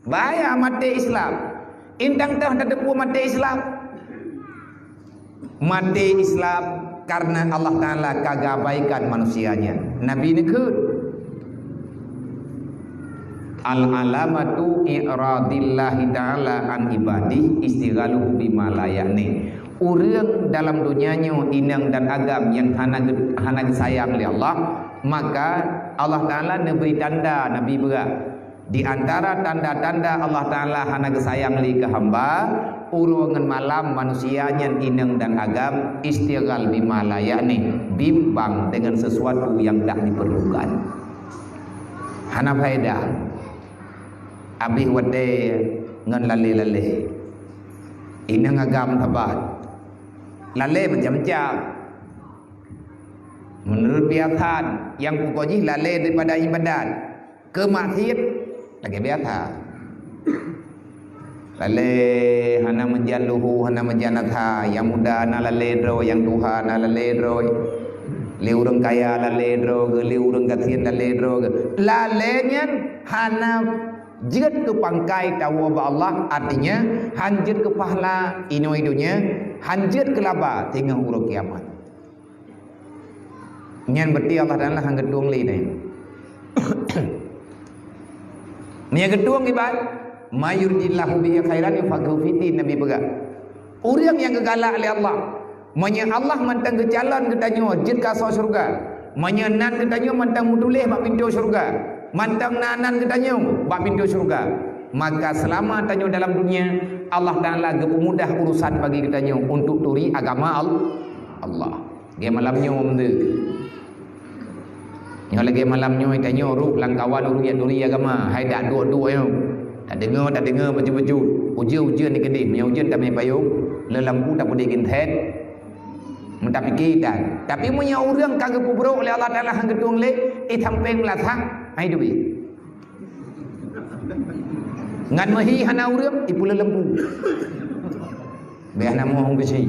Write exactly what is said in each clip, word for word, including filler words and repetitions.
Bahaya maté Islam. Intang teuh tateupeue maté Islam. Maté Islam karena Allah Taala ka gabaikan manusia nyan. Nabi neukheun, "Al-alamatu i'radillahi ta'ala an ibadih istighaluhu bima la ya'ni." Ureuëng dalam donya nyoe inong dan agam nyang hana ge-, hana geusayang lé Allah, maka Allah Taala neubri tanda Nabi beurak. Di antara tanda-tanda Allah Taala hana geusayang lé keu hamba, uroe ngon malam manusia nyan inong dan agam istighal bima la ya'ni, bimbang dengan sesuatu yang tak diperlukan. Hana faedah. Abéh watée ngon lalé-lalé. Inong agam sabat. Lalé macam-macam. Menurut biasa, nyang pokok jih lalé daripada ibadat. Keu maksiet lagée biasa. Lalé hana meujan luhu, hana meujan asa, nyang muda na lalé droe, nyang tuha na lalé droe. Lé ureuëng kaya lalé droe, lé ureuëng gasien lalé droe. Lalé nyan hana jeuet keu pangkai tawoe bak Allah, artinya han jeuet keu pahala inoe donya, han jeuet keu laba teungoh uroe kiamat. Nyan berarti Allah Taala han geutueng lé nyan. Meunyo geutueng iban, "May yuridillahu bihi khairan yufaqihu fiddin," Nabi peugah. Ureuëng nyang geugalak lé Allah, meunyo Allah mantong geucalon geutanyoe jeuet keu asoe syeuruga, meunyo nan geutanyoe mantong meutuléh bak pintoe syeuruga, mantong na nan geutanyoe bak pintoe syeuruga, maka seulama tanyoe dalam dunia, Allah Taala geupeumudah urusan bagi geutanyoe untuk turi agama Al-, Allah. Lagée malam nyoe meunteu. Nyoe lagée malam nyoe tanyoe rôh lam kawan ureuëng jak turi agama, hai dak duek-duek nyoe. Tadeungoe, tadeungoe bacut-bacut. Ujeuen-ujeuen di keudeh, meunyoe ujeuen tamé payong, le lampu tapeudeh gintet. Meutapike tan. Tapi meunyoe ureuëng ka geupeubrok lé Allah Taala han geutueng lé, eh sampéng meulasah, hai teubiet. Ngat meuhi hana ureuëng, ipeuleulempu. Bék hana moh geusi.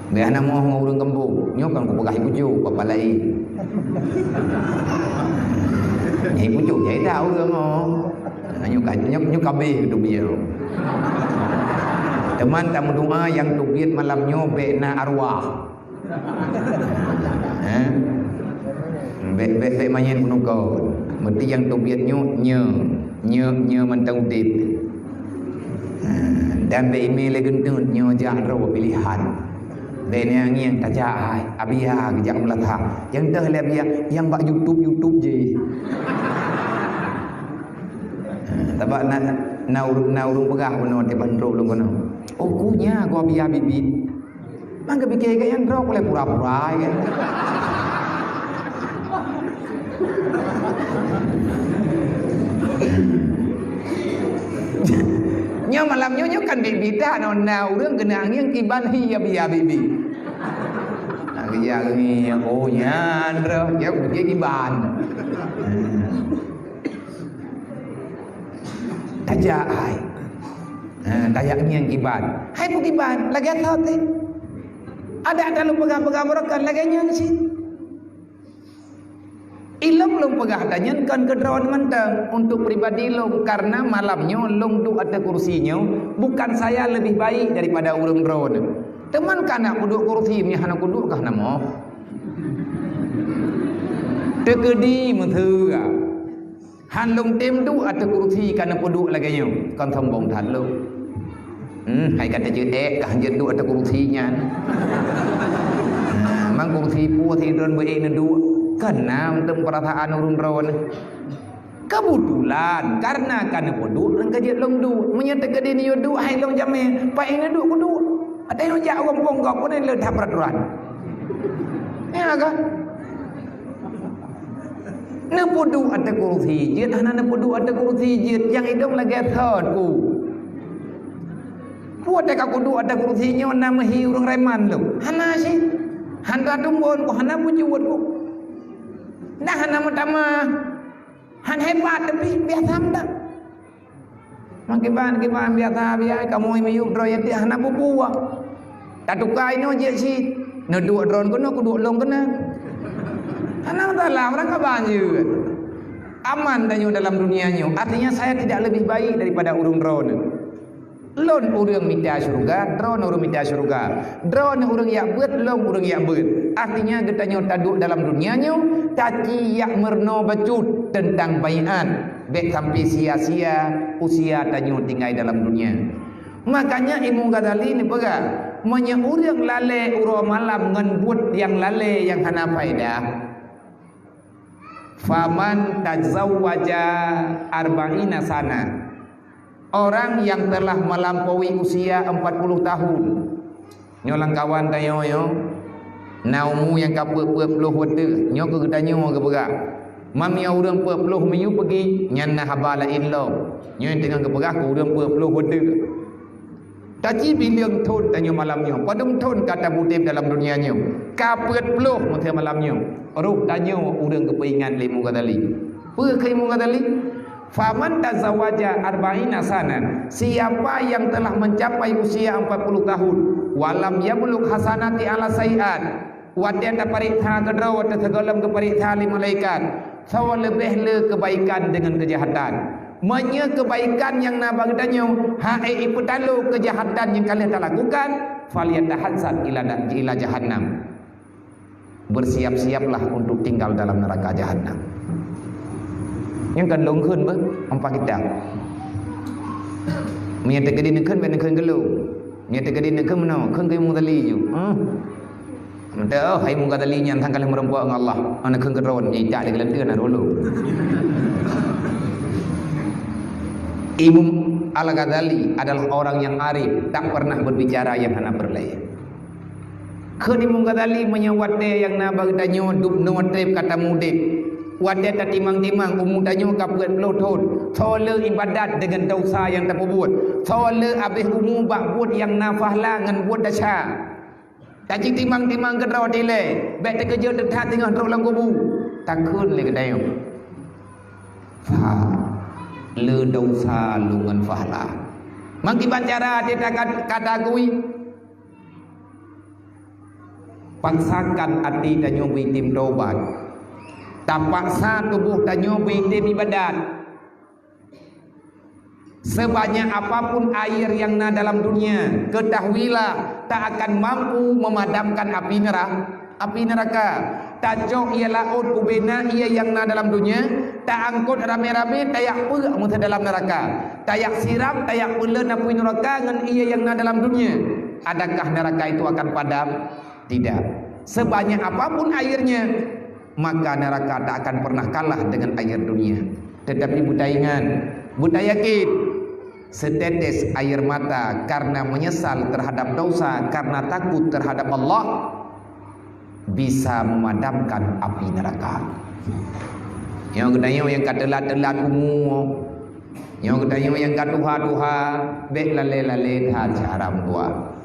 Bék hana moh ngon ureuëng gampông. Nyoe kan kupeugah ibucok, papa laén. Ibucok jai dah ureuëng oh. Nyoe ka, nyoe, nyoe kabeh teubiet. Teuma tameudoa nyang teubiet malam nyoe bék na arwah. Eh? Bék, bék, bék manyét peunuko. Meuti nyang teubiet nyoe, nyoe, nyoe, nyoe mantong udeb. Eh, dan bék imé lé geunteut nyoe jak droe pilihan. Bék ngieng-ngieng tajak hai, Abiya geujak meulatah. Nyang teuh lé Abiya, nyang bak YouTube, YouTube jih. Eh, sabab na, na ureuëng, na ureuëng peugah bunoe teuh ban trok lôn keunoe. Oh, ku nya ku Abiya biet-biet. Mangka pike keu nyang droe kulai pura-pura kan. Nyoe malam nyoe, nyoe kan biet-biet dah, nona ureuëng keuneuk ngieng kiban hi ya biya bibi. Nah, ya ni, oh, nyan droe, ya dia kiban. Tajak hai. Ha, tajak ngieng kiban. Hai peue kiban, lagée thot teuh. Adak talu peugah-peugah beureukat lagée nyan cit. Ilong lôn peugah tanyan kon keu droe mantong, untuk pribadi lôn, karena malam nyoe lôn duek ateueh kursi nyoe, bukan saya lebih baik daripada ureuëng droe. Teuma ka na kuduek kursi, meunyo hana kuduek kah na moh. Teukeudi meuseue. Han lôn tem duek ateueh kursi ka neupeuduek lagée nyoe, kon sombong that lôn. Hmm, hai ka teujeut ék kah jeuet duek ateueh kursi nyan. Nah, mang kursi peue sidroe beu ék neuduek, kon na mantong peurasaan ureuëng droe. Keubeutulan, kareuna ka neupeuduek ngon ka jeuet lôn duek. Meunyoe teukeudi neuyue duek hai lôn jamé, pat neuduek kuduek. Watée nyoe jak ureuëng phon gob pun le that peuraturan. Ya kan? Neupeuduek ateueh kursi jeuet, hana neupeuduek ateueh kursi jeuet, nyang idong lagée thot ku. Peue teuka kuduek ateueh kursi nyoe na meuhi ureuëng reman lom? Hana cit. Hana tumbon ku, hana bujuet ku. Nah hana meutamah. Han hebat tapi biasa meudak. Makiban-kiban biasa biasa kamoe miyueb droe nyang hana bubuah. Tatuka inoe jeuet cit. Neuduek droe keunoe, kuduek lôn keunoe. Hana masalah, ureuëng ka ban jeuet. Aman tanyoe dalam dunia nyoe, artinya saya tidak lebih baik daripada ureuëng droeneuh. Lôn ureuëng mita syeuruga, droeneuh ureuëng mita syeuruga. Droeneuh ureuëng jak beuet, lôn ureuëng jak beuet. Artinya geutanyoe taduek dalam dunia nyoe, taci jak meurunoe bacut teuntang baiát. Bék sampai sia-sia usia tanyoe tinggai dalam dunia. Makanya Imam Ghazali neupeugah, meunyoe ureuëng lalée uroe malam ngon buet nyang lalée nyang hana faedah, faman tazawwaja arba'ina sana, orang yang telah melampaui usia empat puluh tahun. Nyoe lam kawan tanyoe nyoe, na umu nyang ka peuet-peuet ploh watée, nyoe keu geutanyoe geupeugah. Meunyoe ureuëng peuet ploh miyueb peugi, nyan na haba laén lom. Nyoe nyang teungoh geupeugah keu ureuëng peuet ploh watée. Taci bileueng thon tanyoe malam nyoe, padum thon ka taudeb dalam dunia nyoe. Ka peuet ploh meuteumé malam nyoe. Roh tanyoe ureuëng geupeuingat lé Imam Ghazali. Peue kheun Imam Ghazali? Faman tazawaja arba'ina sana, siapa yang telah mencapai usia empat puluh tahun, walam yablugh hasanati ala sayyi'at, watée tapareksa keudroe, watée sigohlom geupareksa lé malaikat, soe leubeh le kebaikan dengan kejahatan. Meunyoe kebaikan nyang na bak geutanyoe, hai ipeutalo kejahatan nyang ka lheueh talakukan, falyatahassan ila da-, ila jahannam. Bersiap-siaplah untuk tinggal dalam neraka jahannam. Nyang kan lôn kheun beh, ampa kita. Meunyoe teukeudi neukheun, bèk neukheun geulong. Meunyoe teukeudi neukheun meunoe, kheun keu Imam Ghazali ju. Hmm. Meuteuk, oh, hai Imam Ghazali nyan sang ka lheueh meurumpok ngon Allah. Ana kheun keudroe, nyan jak lé geulanteue na dulu. Imam Al-Ghazali adalah orang yang arif, tak pernah berbicara yang hana perlé. Kheun Imam Ghazali, meunyoe watèe nyang na bak geutanyoe dub noe treb ka taudeb, watèe tatimang-timang umu tanyoe ka peuet ploh thon, soe le ibadat deungon desya nyang tapeubuet, soe le abéh umu bak buet nyang na pahla ngon buet desya. Taci timang-timang keudroe dilèe, bèk teukeujot that teungoh trok lam kubu. Takheun lé geutanyoe, "Fa, le desya lôn ngon pahla." Meukiban cara até ka, ka tagui. Paksakan até tanyoe beuitem tobat. Tapaksa tuboh tanyoe beuitem ibadat. Sebanyak apapun air yang na dalam dunia, ketahuilah tak akan mampu memadamkan api nera-, api neraka. Tacok ie laôt ubena ie nyang na dalam dunia, taangkot ramé-ramé, tajak peuk meusa dalam neraka. Tajak siram, tajak peuleuen apui neraka ngon ie nyang na dalam dunia. Adakah neraka itu akan padam? Tidak. Sebanyak apapun airnya, maka neraka tak akan pernah kalah dengan air dunia. Tetapi beutaingat, beutayakin, setetes air mata karena menyesal terhadap dosa, karena takut terhadap Allah, bisa memadamkan api neraka. Nyoe geutanyoe nyang ka teulat-teulat umu, nyoe geutanyoe nyang ka tuha-tuha, bèk lalé-lalé that cara meutuah.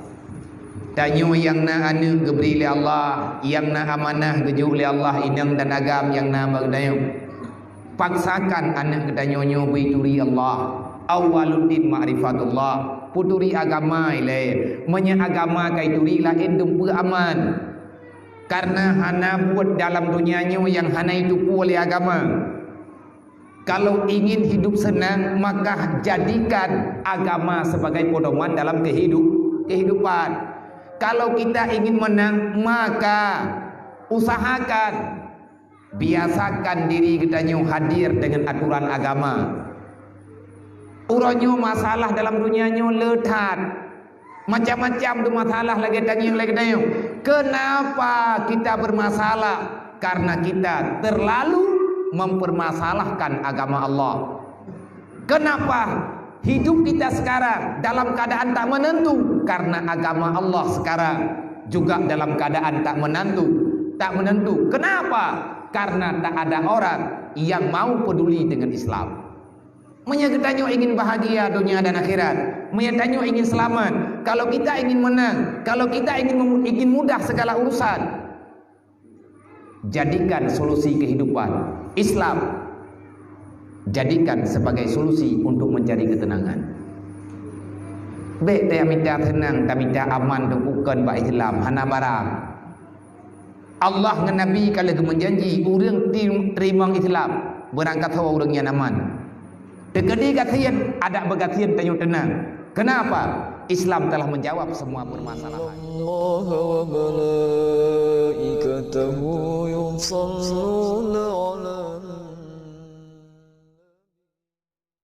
Tanyoe nyang na aneuk geubri lé Allah, nyang na amanah geujok lé Allah inong dan agam nyang na bak geutanyoe. Paksakan aneuk geutanyoe nyoe beuturi Allah. Awwaluddin ma'rifatullah. Peuturi agama ilèe. Meunyoe agama ka ituri, laén dum peue aman. Karena hana buet dalam dunia nyoe nyang hana itupue lé agama. Kalau ingin hidup senang, maka jadikan agama sebagai pedoman dalam kehidup-, kehidupan. Kalau kita ingin menang, maka usahakan, biasakan diri geutanyoe hadir dengan aturan agama. Uroe nyoe masalah dalam dunia nyoe le that. Macam-macam tu masalah lagèe tangieng lagèe tangieng. Kenapa kita bermasalah? Karena kita terlalu mempermasalahkan agama Allah. Kenapa hidup kita sekarang dalam keadaan tak menentu? Karena agama Allah sekarang juga dalam keadaan tak menentu, tak menentu. Kenapa? Karena tak ada orang yang mau peduli dengan Islam. Meunyoe geutanyoe ingin bahagia dunia dan akhirat, meunyoe tanyoe ingin selamat, kalau kita ingin menang, kalau kita ingin memu-, ingin mudah segala urusan, jadikan solusi kehidupan Islam, jadikan sebagai solusi untuk mencari ketenangan. Bèk tamita seunang, tamita aman tu bukon bak Islam, hana barang. Allah ngon Nabi ka lheueh geumeujanji, ureueng ti-, teurimong Islam, Beurangkat ho ureuëng nyan aman. Teukeudi gasien, adak beugasien tanyoe teunang. Kenapa? Islam telah menjawab semua permasalahan. الله وملائكته يصلون على